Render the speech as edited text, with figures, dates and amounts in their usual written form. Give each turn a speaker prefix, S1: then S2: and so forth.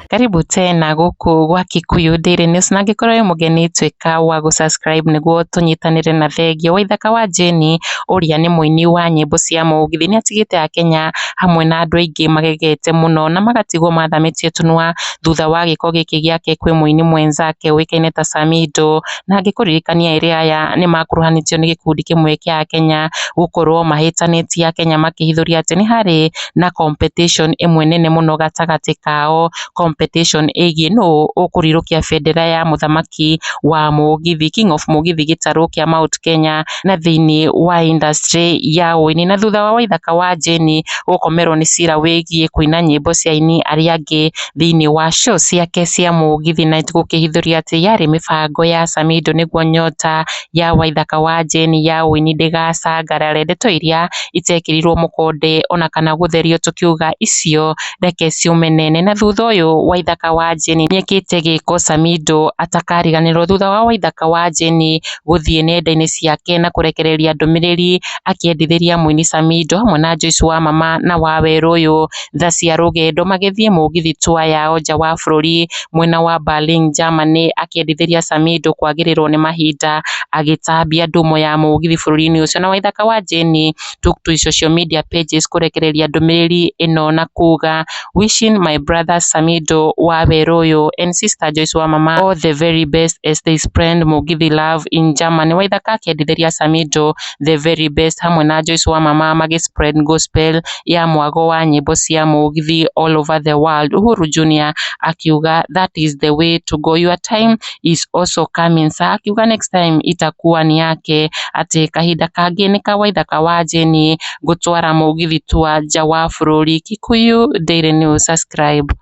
S1: Karibu tena gũkũ gwa Kikuyu Daily News, na angĩkorwo wĩ mũgeni, tuĩka wa gũ-subscribe nĩguo tũnyitanĩre. Na thengio, Waithaka wa Jane ũrĩa nĩ mũini wa nyĩmbo cia mũgithi nĩ atigĩte Akenya hamwe na andũ aingĩ magegete mũno na magatigwo mathamĩtie tũnua thutha wa gĩko gĩkĩ gĩake kwĩ mũini mwenzake ũĩkaine ta Samido. Na ngĩkũririkania, erĩ aya nĩ makuruhanĩtio nĩ gĩkundi kĩmwe kĩa Akenya gũkorwo mahĩtanĩtie Akenya makĩhithũria atĩ nĩ harĩ na competition ĩmwe nene mũno gatagatĩ kao, competition ĩgiĩ nũ ũkũrirũkia bendera ya mũthamaki wa mũgithi, King of Mũgithi, gĩtarũ kĩa Mount Kenya na thĩinĩ wa industry ya ũini. Na thutha wa Waithaka wa Jane gũkomerwo nĩ cira wĩgiĩ kũina nyĩmbo cia aini arĩa angĩ thĩinĩ wa show ciake cia Mũgithi Night, gũkĩhithũria atĩ yarĩ mĩbango ya Samido nĩguo nyota ya Waithaka wa Jane ya ũini ndĩgacangarare. Ndeto iria itekĩrirwo mũkonde ona kana gũtherio, tũkiuga icio reke ciume nene. Na thutha ũyũ Waithaka wa Jane nĩekĩte gĩko Samido atakariganĩrwo, thutha wa Waithaka wa Jane gũthiĩ nenda-inĩ ciake na kũrekereria ndũmĩrĩri akĩendithĩria mũini Samido hamwe na Joyce wa Mama na Wawerũ ũyũ tha cia rũgendo magĩthiĩ mũgithi tour yao nja wa bũrũri mwena wa Berlin, Germany, akĩendithĩria Samido kwagĩrĩrwo nĩ mahinda agĩtambia ndumo ya mũgithi bũrũri-inĩ ũcio. Na Waithaka wa Jane took to his social media pages kũrekereria ndũmĩrĩri ĩno na kuga, "Wishing my brother Samido Wawerũ ũyũ and sister Joyce wa Mama all the very best as they spread Mũgithi love in Germany." Waithaka akĩendithĩria Samido the very best hamwe na Joyce wa Mama magĩ spread gospel ya mwago wa nyĩmbo cia mũgithi all over the world. Uhuru Junior akiuga, "That is the way to go, your time is also coming, sir." Akiuga next time itakuwa ni yake, atĩ kahinda kangĩ nĩ ka Waithaka wa Jane gũtwara mũgithi tour nja wa bũrũri. Kikuyu Daily News, subscribe.